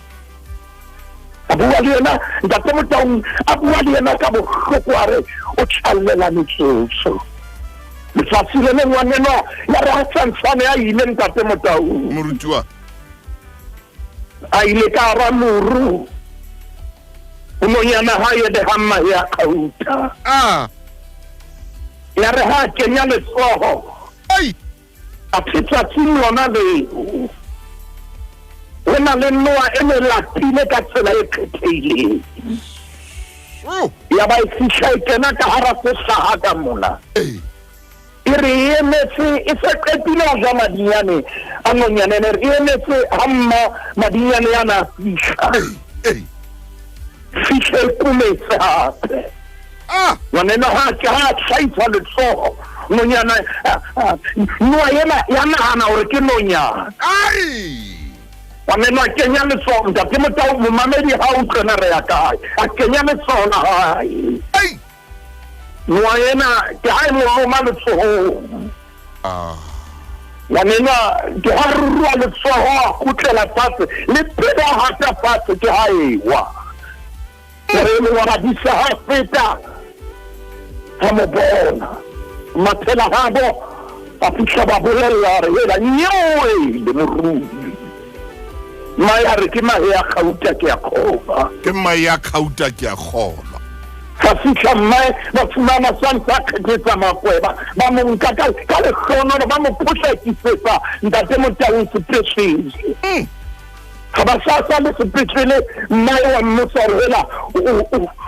[SPEAKER 2] A bua le yena, Ntate Motaung, a bua le yena ka bohloko, a re o tlallela metsotso. Letsatsi le le ngwanenwa ya re a santshane a ile, Ntate Motaung,
[SPEAKER 1] Morutiwa.
[SPEAKER 2] A ile ka hara moru ho nonyana ha e behang mahe a kgauta. Ya re ha a kenya letsoho,
[SPEAKER 1] Ai.
[SPEAKER 2] A tsatsing lona leo ho na le noa e ne lapile ka tsela e kgethehileng. Ya ba e fihla e kena ka hara sehlaha ka mona. E re e emetse, e se qetile ho ja madinyane a nonyane ena, e re e emetse ha mma madinyane ana a fihla. Fihle e kometse hape. Ngwaneno ha ke ha a hlahisa letsoho, nonyana, noa ena ya nahana hore ke nonyana. Ngwaneno a kenya letsoho, Ntate Motau, momamedi ha utlwe na re ya kae. A kenya letsoho la hae. Noa ena ke ha e mo loma letsohong. Ngwanenwa ke ha rurua letsoho, a kgutlela fatshe, le pele a hata fatshe ke ha ewa. Gore e mongwe wa badisa ha feta, ha mo bona, maphela habo a fihla ba bolella, re hela nyeo le morui. Mmae a re ke mahe a kgauta, ke a kgolwa.
[SPEAKER 1] Ke mahe a kgauta, ke a kgolwa.
[SPEAKER 2] Ga fihla mmae ba fumana sa ntse a kgethetsa makweba, ba mo nka ka lehlohonolo, ba mo potlakisetsa, Ntate Motaung, sepetlele. Ga ba sa sa le sepetlele, mmae wa mmotsa gore hela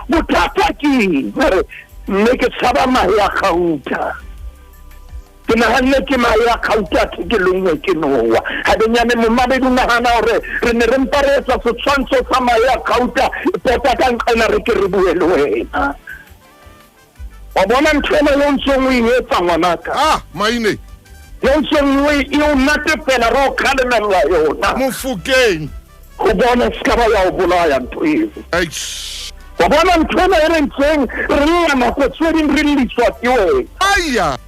[SPEAKER 2] bothata ke eng? A re, mme, ke tshaba mahe a kgauta, ke naganne ke mahe a kgauta, athe ke lengwe ke noa. Gabenyane momabedi, nagana gore re ne re mpa re etsa setshwantsho sa mahe a kgauta. Tota ka nqena re ke re bue le wena, wa bona ntho ena yo ntseng o e etsa, ngwanaka.
[SPEAKER 1] Ah, Maine.
[SPEAKER 2] Yo ntseng o e o natefela, re o kgalemella yona.
[SPEAKER 1] Mofokeng.
[SPEAKER 2] Go bona se ka ba ya o bolaya ntho eo.
[SPEAKER 1] Eish.
[SPEAKER 2] Wa bona ntho ena e re ntseng re lla nako tse ding, re lliswa ke wena.
[SPEAKER 1] Aya.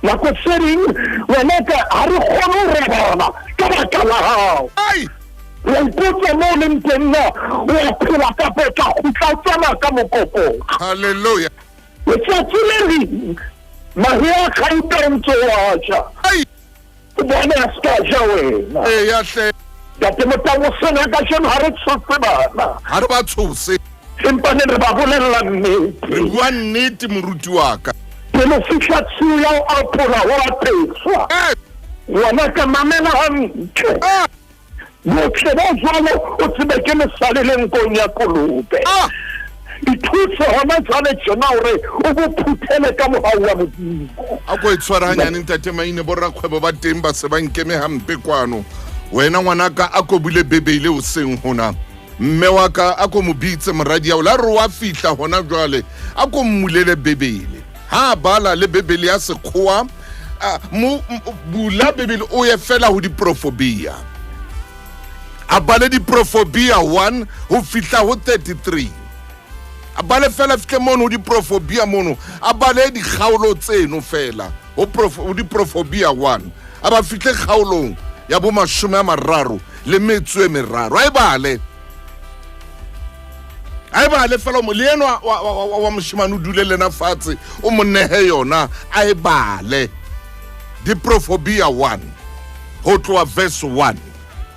[SPEAKER 2] Nako tse ding wena ka ga re kgone ho robala ka baka la gago.
[SPEAKER 1] Ai.
[SPEAKER 2] Wa ipotsa mo o leng teng, na o a phela kapa o tla kgutla o tsamaya ka mokokotlo.
[SPEAKER 1] Halleluja.
[SPEAKER 2] Letsatsi le leng mahe a kgauta o ntse o a ja.
[SPEAKER 1] Ai.
[SPEAKER 2] O bone a se ka ja wena.
[SPEAKER 1] Eya hle.
[SPEAKER 2] Ntate Motau, sena kajeno ga re tshose bana.
[SPEAKER 1] Ha re ba tshose.
[SPEAKER 2] Empa ne re ba bolella nnete.
[SPEAKER 1] Re bua nnete, moruti wa ka.
[SPEAKER 2] Pele fihla tshiu ya ho apola, ho apeswa. Ngwana ka, mamela hantle. Botle bo jwalo o tsebe ke lesale le nkong ya kolobe. Ithuse hona jwale tjena hore o bo phuthele ka mohau wa Modimo.
[SPEAKER 1] A ko e tshwara hanyane, Ntate Maine. Borakgwebo ba teng ba se ba nkeme hampe kwano. Wena ngwanaka, a ko bule Bebele o seng hona. Mme wa ka a ko mo bitse moradi ao la re wa fihla hona jwale a ko mmulele Bibele. Ha a bala le Bibele ya sekgowa mo bula Bibele o ye fela ho diprofobia. A bale diprofobia 1 ho fihla ho 33. A bale fela fihle mono ho diprofobia mono a bale dikgaolo tseno fela ho diprofobia 1 a ba fihle kgaolong ya bo 30 le metso e meraro a e bale a e bale fela le enwa wa moshemane o dule lena fatshe o mo nehe yona a e bale diprofobia 1 ho tloha verse 1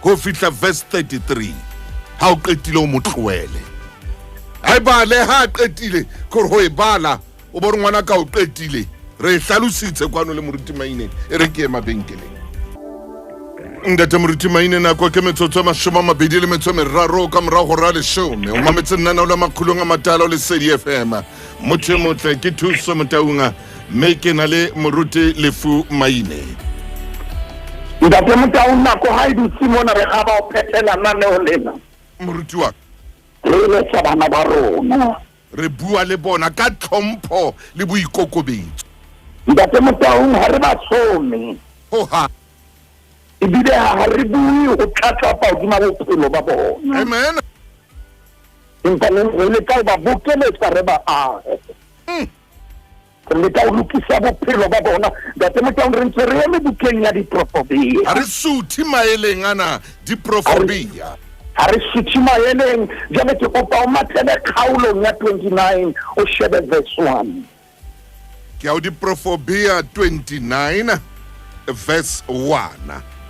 [SPEAKER 1] ho fihla verse 33 ha o qetile o mo tlohele a e bale ha a qetile kore ho e bala o bo re ngwana ka o qetile re e hlalositse kwano le moruti Maine e re ke ye mabenkeleng ntate moruti Maine nako ke metsotso e 23 ka morago ra 10 o mametse nnanao la makgulong a matala o lesedi fm motho e motle ke thuso motaunga mme ke na le moruti Lefu Maine
[SPEAKER 2] ntate Motaung nako ha e dutse mona re ga ba o phethela naneo lena
[SPEAKER 1] moruti wa
[SPEAKER 2] re eletsa bana ba rona
[SPEAKER 1] re bua le bona ka tlhompho le boikokobetso
[SPEAKER 2] ntate Motaung ha re ba some
[SPEAKER 1] hoha
[SPEAKER 2] ebile ha re bue ho tlatlapa hodima bophelo ba bona
[SPEAKER 1] amen
[SPEAKER 2] empa re leka ho ba bokeletsa re ba ahe re leka ho lokisa bophelo ba bona ntate Motaung re ntse re eme bukeng ya diprofobia
[SPEAKER 1] ha re suthe maeleng ana diprofobia
[SPEAKER 2] ha re suthe maeleng jwale ke kopa o mathele kgaolong ya 29 o shebe verse 1
[SPEAKER 1] ke ya diprofobia 29 verse 1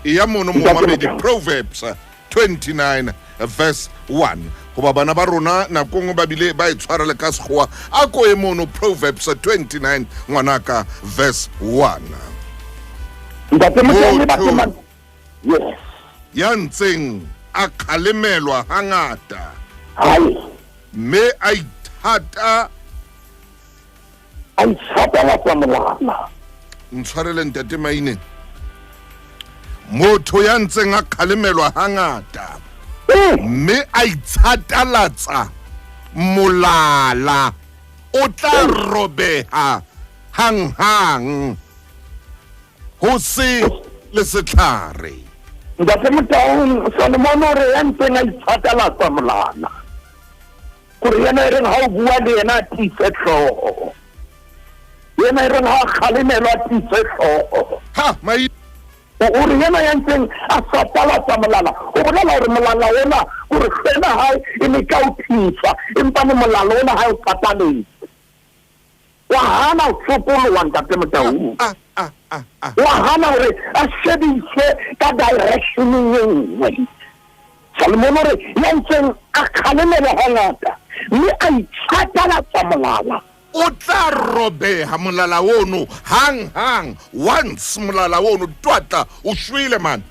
[SPEAKER 1] e ya mono momamedi Proverbs 29 verse 1 goba bana ba rona nako nngwe ba bile ba e tshwarele ka sekgowa a ko e mono Proverbs 29 ngwanaka verse 1
[SPEAKER 2] ntate Motaung ba yes
[SPEAKER 1] ya ntseng a kgalemelwa hangata
[SPEAKER 2] hai
[SPEAKER 1] mme a ithata
[SPEAKER 2] a itshatalatsa molala
[SPEAKER 1] ntshwarele ntate Maine motho ya ntseng a kgalemelwa hangata mme a itshatalatsa molala o tla robeha hanghang ho se le setlhare
[SPEAKER 2] ntate Motaung Solomon o re ya ntseng a itshatalatsa molala gore yena e reng ha o bua le yena a tiise tlhogo yena e reng ha a kgalemelwa a tiise tlhogo
[SPEAKER 1] ha mai
[SPEAKER 2] o re yena ya ntseng a satalatsa molala o bolela gore molala ona gore fela hae e le ka o thusa empa ne molala ona ha o sataletse wa hana ho sokoloha ntate Motaung wa hana hore a shebiswe ka directioneng e nngwe Salomon o re ya ntseng a kgalemelwa hangata mme a itshatalatsa molala
[SPEAKER 1] o tla robeha molala ono hang hang once molala ono twatla o shwele man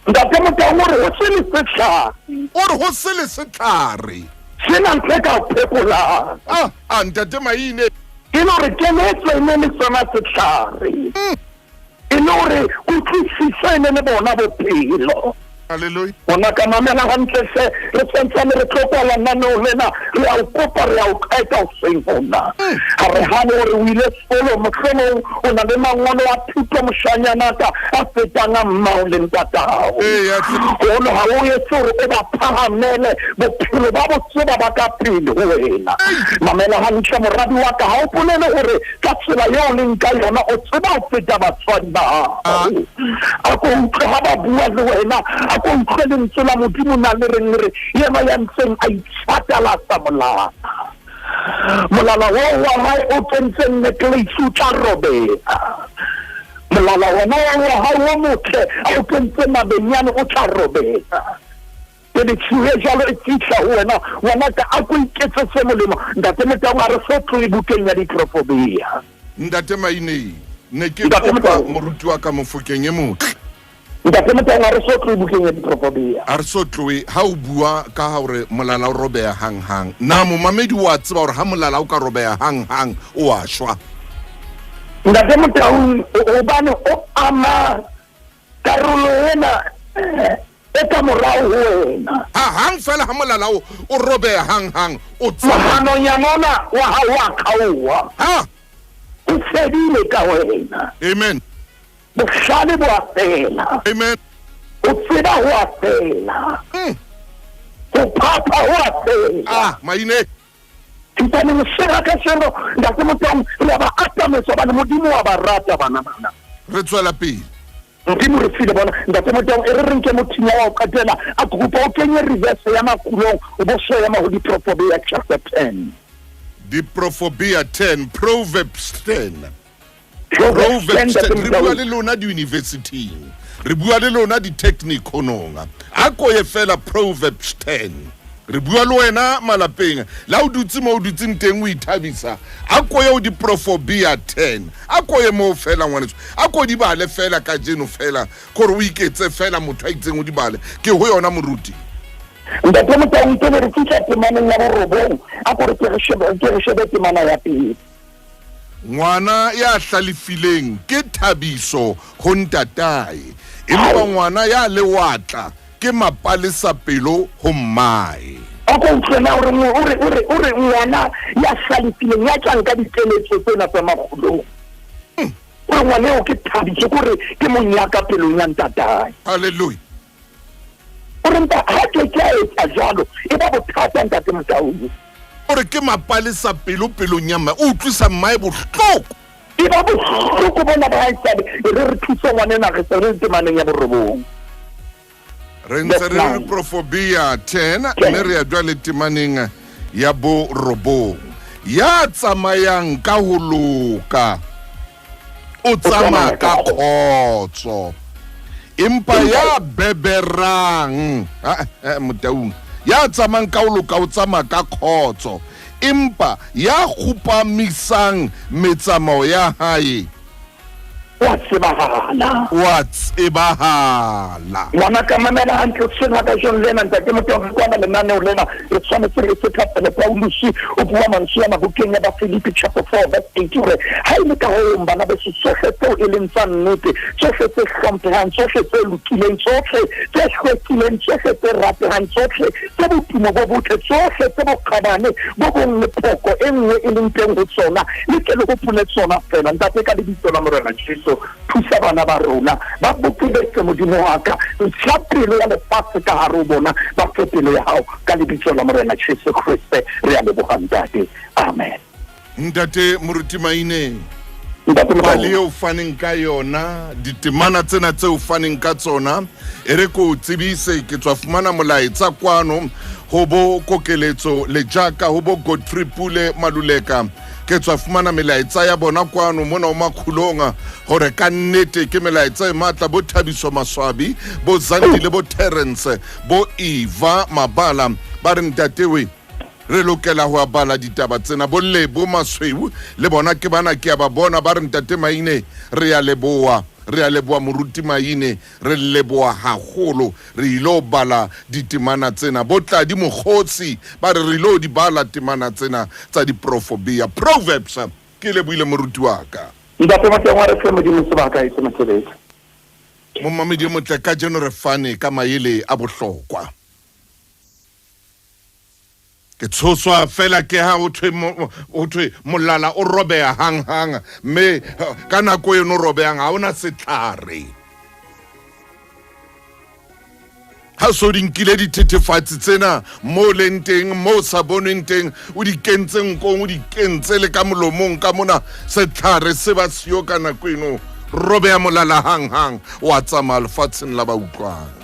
[SPEAKER 2] ntate Motaung o re ho se le setlhare
[SPEAKER 1] o re ho se le setlhare
[SPEAKER 2] sena ntho e ka o phekolang
[SPEAKER 1] a ntate Maine
[SPEAKER 2] e le gore keletso e ne le sona setlhare e le gore kutlwisiso e ne le bona bophelo
[SPEAKER 1] Hallelujah.
[SPEAKER 2] Bona ka mamela hantle se re santsane re tlo kwala naneo lena re a o kopa re a o qeta hoseng hona ha re hane hore o ile sekolo mohlomong o na le mangolo a thuto moshanyana ka a fetang a mmao le ntatao gono ha o etse hore o ba phahamele bophelo ba bo tseba ba ka pele ho wena mamela hantle moradi wa ka ha o polele hore ka tsela eo leng ka yona o tseba ho feta batswadi ba hao a ko utlwe ha ba bua le wena a ko utlwe lentswe la modimo na le reng re yena ya ntseng a itshatalatsa molala molala oo wa hae o kentseng necklace o tla robeha molala wona wa hae o motle a o kentse mabenyane o tla robeha pele tshiwe jalo e fitlha ho wena ngwana ka a ko iketsetse molemo ntate Motaung a re so tloe bukeng ya diprofobia
[SPEAKER 1] ntate Maine ne ke kopa moruti wa ka mofokeng e motle
[SPEAKER 2] ntate Motaung a re so tloe bukeng ya diprofobia
[SPEAKER 1] a re so tloe ha o bua ka hore molala o robeha hanghang na momamedi wa tseba hore ha molala o ka robeha hanghang o a shwa
[SPEAKER 2] ntate Motaung hobane o ama karolo ena E ka morao ho wena.
[SPEAKER 1] Ha hang fela ha molala o o robeha hang hang o tsamaya.
[SPEAKER 2] Mohanonyana ona wa hao wa kgaoha.
[SPEAKER 1] Ha.
[SPEAKER 2] O fedile ka wena.
[SPEAKER 1] Amen.
[SPEAKER 2] Bohlale bo a fela.
[SPEAKER 1] Amen.
[SPEAKER 2] Ho tseba ho a fela. Ho phapha ho a fela.
[SPEAKER 1] Ah, maine.
[SPEAKER 2] Thutane mosega ka seno ntate Motaung re a ba atametsa hobane Modimo wa ba rata bana bana.
[SPEAKER 1] Re tswela pele.
[SPEAKER 2] Modimo re file bona ntate Motaung e re re nke mothinya wa ho qetela a ke kopa o kenye reverse ya makulong o bo so ema ho Diprofobia chapter 10.
[SPEAKER 1] Diprofobia 10, Proverbs 10. Proverbs 10 re bua le lona di-universityng re bua le lona di-techniconong a koye fela Proverbs 10 re bua le wena malapeng la o dutse mo o dutseng teng o ithabisa a koye o diprofobia 10 a koye moo fela ngwaneso a ko di bale fela kajeno fela gore o iketse fela motho a itseng o di bale ke go yona moruti.
[SPEAKER 2] Ntate Motaung pele re fihla temaneng ya borobong a ko re ke re shebe temana ya pele.
[SPEAKER 1] Ngwana ya hlalefileng ke thabiso ho ntatae, empa ngwana ya lewatla ke mapalesa pelo ho mmae.
[SPEAKER 2] A ko utlwe na o re, o re, o re, o re ngwana ya hlalefileng ya tla nka dikeletso tsena tsa makgolong. O re ngwana eo ke thabiso, ke hore ke monyaka pelong ya ntatae.
[SPEAKER 1] Hallelujah.
[SPEAKER 2] O re mpa ha ke ke a etsa jwalo, e ba bothata ntate Motaung.
[SPEAKER 1] O re ke mapalesa pelo pelong ya mmae, o utlwisa mmae bohloko.
[SPEAKER 2] E ba bohloko bona ba haesale, e re re thuse ngwanena re se re le temaneng ya borobong.
[SPEAKER 1] Re ntse re le Profobia 10 mme re ya jwale temaneng ya borobong. Ya tsamayang ka ho loka o tsamaya ka kgotso empa ya beberang ah, eh, motaung ya tsamayang ka ho loka o tsamaya ka kgotso empa ya kgopamisang metsamao ya hae
[SPEAKER 2] wa tsebahala
[SPEAKER 1] wa tsebahala
[SPEAKER 2] ngwana ka mamela hantle sena ka jong lena ntate motho re kwana lenaneo lena re tshwanetse re se thapele Paulus o bua mantswe ana bukeng ya Bafilipi chapter 4 verse 8 hore ha e le ka hong bana beso tsohle tseo e leng tsa nnete tsohle tse hlomphehang tsohle tse lokileng tsohle tse hlwekileng tsohle tse ratehang tsohle tse botumo bo botle tsohle tse bokgabane bo bong le phoko e nngwe e leng teng ho tsona le tle le hopole tsona fela ntate ka lebitso la Morena Jesu thusa bana ba rona ba bokebetse Modimo wa ka ntsha pelo ya lefatshe ka hare ho bona ba fe pelo ya hao ka lebitso la Morena Jesu Kriste re a leboga ntate amen.
[SPEAKER 1] Ntate Moruti Maine pale eo faneng ka yona ditemana tsena tseo faneng ka tsona e re ko tsebise ke tswa fumana molaetsa kwano ho bo kokeletso lejaka ho bo Godfrey Pule Maluleka ke tswa fumana melaetsa ya bona kwano mona o makgulong gore ka nnete ke melaetsa e matla bo Thabiso Maswabi bo Zandile bo Terence bo Eva Mabala ba re ntatewe re lokela ho bala ditaba tsena bo Lebo Masweu le bona ke bana ke a ba bona ba re ntate Maine re a leboa re a leboa moruti Maine re leboa haholo re ilo bala ditemana tsena bo Tladi Mokgotsi ba re re ilo di bala temana tsena tsa diprofobia Proverbs ke lebohile moruti wa ka.
[SPEAKER 2] Ntate Motengwa re fe Modimo sebaka e se mosebetsi.
[SPEAKER 1] Momamedi e motle kajeno re fane ka maele a bohlokwa. Ke tshoswa fela ke ha ho thwe molala o robeha hang-hang mme ka nako eno robehang ha ona setlhare. Ha so di nkile dithethefatsi tsena mo leng teng mo sa bonweng teng o di kentse nkong o di kentse le ka molomong ka mona setlhare se ba siyo ka nako eno robeha molala hang-hang wa tsamaya lefatsheng la ba utlwang.